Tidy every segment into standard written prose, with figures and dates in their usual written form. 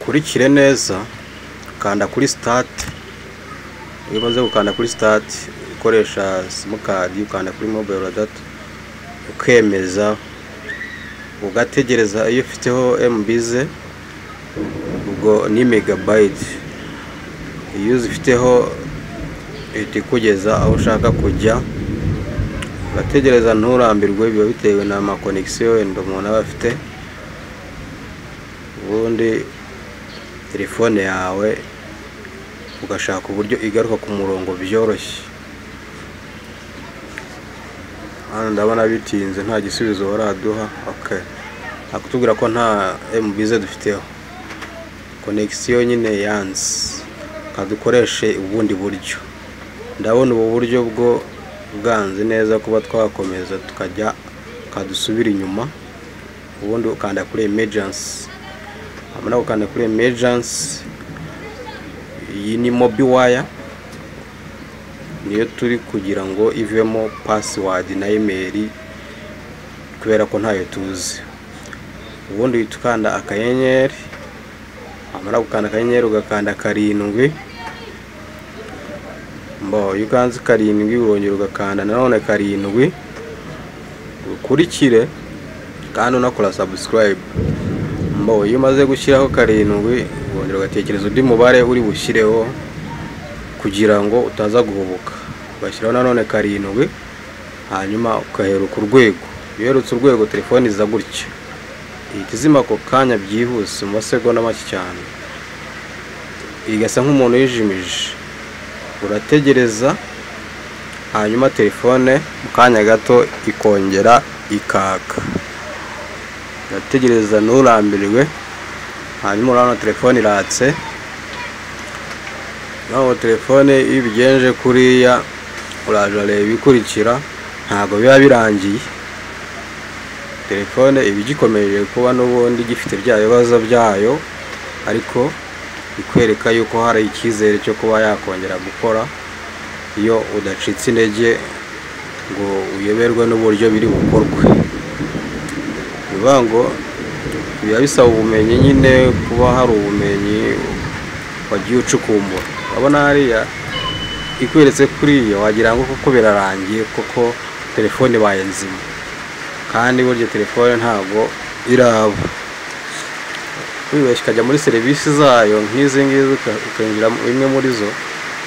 Ukurikire neza, ukanda kuri start. Iyo umaze gukanda kuri start ukoresha simukadi, ukanda kuri mobile data, ukemeza, ugategereza. Iyo ufiteho MB ze, ubwo ni megabyte, iyo uzifiteho ihita ikugeza aho ushaka kujya. Urategereza, nturambirwe, biba bitewe na connexion wenda umuntu aba afite. Ubundi telefone yawe ugashaka uburyo igaruka ku murongo byoroshye. Hano ndabona bitinze, nta gisubizo baraduha. Okay, akutubwira ko nta MB ze dufiteho, connexion nyine yanze. Kadukoreshe ubundi buryo. Ndabona ubu buryo bwo bwanze neza kuba twakomeza tukajya, kadusubira inyuma. Ubundi ukanda kuri emergency. Wamara gukanda kuri emergency, iyi ni Mobiwire, niyo turi kugira ngo ivemo password na email, kubera ko ntayo tuzi. Ubundi uhita ukanda akanyenyeri. Wamara gukanda akanyenyeri, ugakanda 7. Mbo iyo ukanze 7, urongera ugakanda nanone 7. Ukurikire kandi unakora subscribe. Mbo iyo umaze gushyiraho 7, wongera ugatekereza undi mubare uri bushyireho kugira ngo utaza guhubuka, ugashyiraho nanone 7, hanyuma ugaheruka urwego. Iyo uherutse urwego, telefone iza gutya, ihita izima ako kanya byihuse mu masegonda make cyane, igasa nk'umuntu yijimije. Urategereza, hanyuma telefone mu kanya gato ikongera ikaka. Urategereza, nturambirwe. Hanyuma urabona telefone iratse. Naho telefone iyo ubigenje kuriya, uraje ureba ibikurikira. Ntabwo biba birangiye, telefone iba igikomeje kuba n'ubundi gifite bya bibazo byayo, ariko ikwereka yuko hari icyizere cyo kuba yakongera gukora iyo udacitse intege ngo uyoberwe n'uburyo biri bukorwe. Ni ukuvuga ngo biba bisaba ubumenyi nyine, kuba hari ubumenyi wagiye ucukumbura. Urabona hariya ikweretse kuriya, wagira ngo koko birarangiye, koko telefone ibaye nzima, kandi burya telefone ntabwo iraba. Wibeshye ukajya muri serivisi zayo nk'izi ngizi, ukinjira imwe muri zo,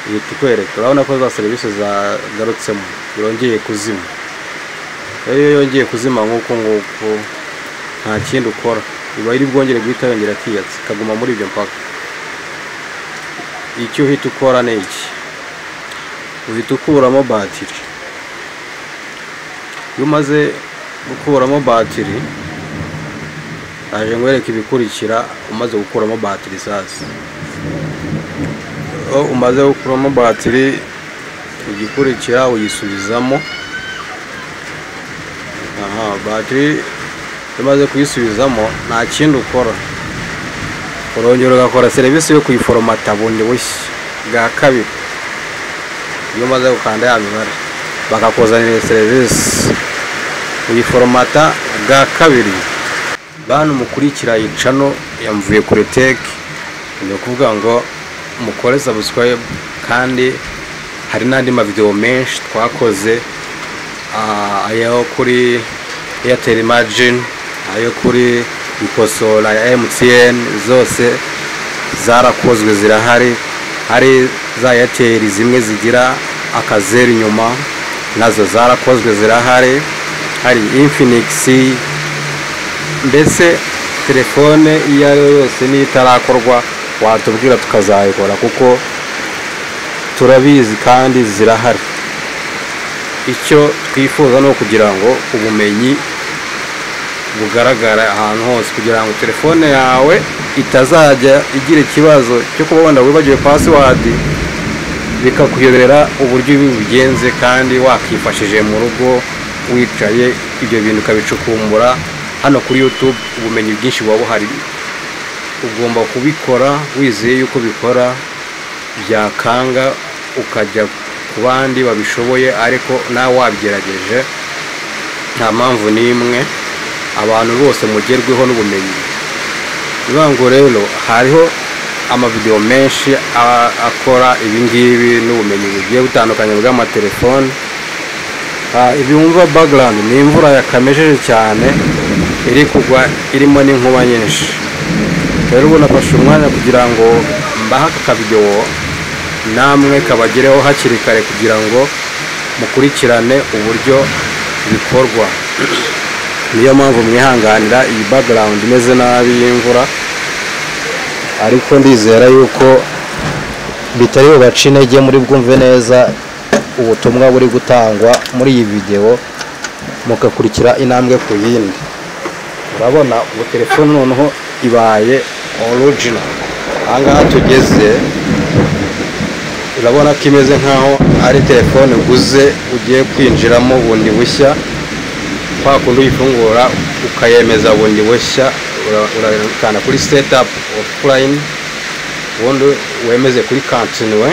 ihita ikwereka. Urabona ko za serivisi zagarutsemo, yongeye kuzima. Rero iyo yongeye kuzima nk'uku nguku, nta kindi ukora, iba iri bwongere guhita yongera akiyatsa, ikaguma muri ibyo mpaka. Icyo uhita ukora ni iki: uhita ukuramo batiri. Iyo umaze gukuramo batiri, aje nkwereka ibikurikira. Umaze gukuramo batiri, sasa iyo umaze gukuramo batiri, igikurikira uyisubizamo. Aha batiri iyo umaze kuyisubizamo, nta kindi ukora, urongera ugakora serivisi yo kuyiforomata bundi bushya bwa kabiri. Iyo umaze gukanda ya mibare bakakuzanira serivisi, uyiforomata bwa kabiri. Bantu mukurikira iyi channel ya Mvuye Kure Tech, ni ukuvuga ngo mukore subscribe, kandi hari n'andi mavideo menshi twakoze, ayo kuri Airtel Imagine, ayo kuri ikosora ya MTN, zose zarakozwe, zirahari. Hari za Airtel zimwe zigira akazeru inyuma, nazo zarakozwe, zirahari. Hari Infinix, mbese telefone iyo ari yo yose niyo itarakorwa watubwira tukazayikora, kuko turabizi kandi zirahari. Icyo twifuza ni ukugira ngo ubumenyi bugaragara ahantu hose, kugira ngo telefone yawe itazajya igira ikibazo cyo kuba wenda wibagiwe password, bikakuyobera uburyo bigenze, kandi wakifashije mu rugo wicaye, ibyo bintu ukabicukumbura hano kuri YouTube. Ubumenyi bwinshi buba buhari. Ugomba kubikora wizeye yuko bikora, byakanga ukajya ku bandi babishoboye, ariko nawe wabigerageje nta mpamvu n'imwe. Abantu bose mugerweho n'ubumenyi. Bivuga ngo rero hariho amavidewo menshi akora ibingibi n'ubumenyi bugiye butandukanye bw'amatelefone. Ibi wumva background ni imvura yakamejeje cyane iri kugwa, irimo n'inkuba nyinshi. Rero ubu nafashe umwanya kugira ngo mbahe aka kavidewo namwe kabagereho hakiri kare, kugira ngo mukurikirane uburyo bikorwa. Niyo mpamvu mwihanganira iyi background imeze nabi y'imvura, ariko ndizera yuko bitari bubace intege, muri bwumve neza ubutumwa buri gutangwa muri iyi videwo, mugakurikira intambwe ku yindi. Urabona ubu telefone noneho ibaye original. Ahangaha tugeze urabona ko imeze nkaho ari telefone uguze ugiye kwinjiramo bundi bushya. Kwa kundi uyifungura ukayemeza bundi bushya, urakanda kuri setup offline, ubundi wemeze kuri continue.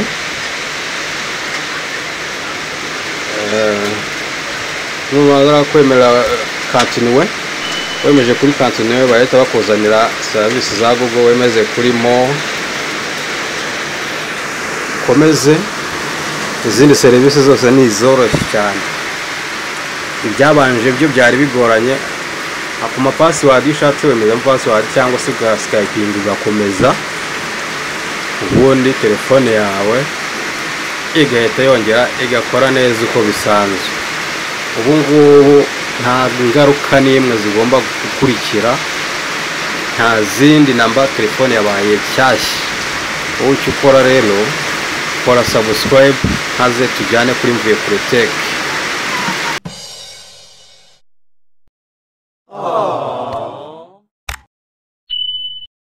Numara kwemera continue, wemeje kuri continue bahita bakuzanira serivisi za Google, wemeze kuri more, komeze. Izindi serivisi zose ni izoroshye cyane. Ibyabanje byo byari bigoranye. Ku ma password iyo ushatse wemeza password cyangwa se ugasikayipinga ugakomeza, ubundi telefone yawe igahita yongera igakora neza uko bisanzwe. Ubu ngubu nta ngaruka n'imwe zigomba gukurikira, nta zindi namba, telefone yabaye nshyashya. Wowe icyo ukora rero, kora subscribe maze tujyane kuri Mvuyekure Tech.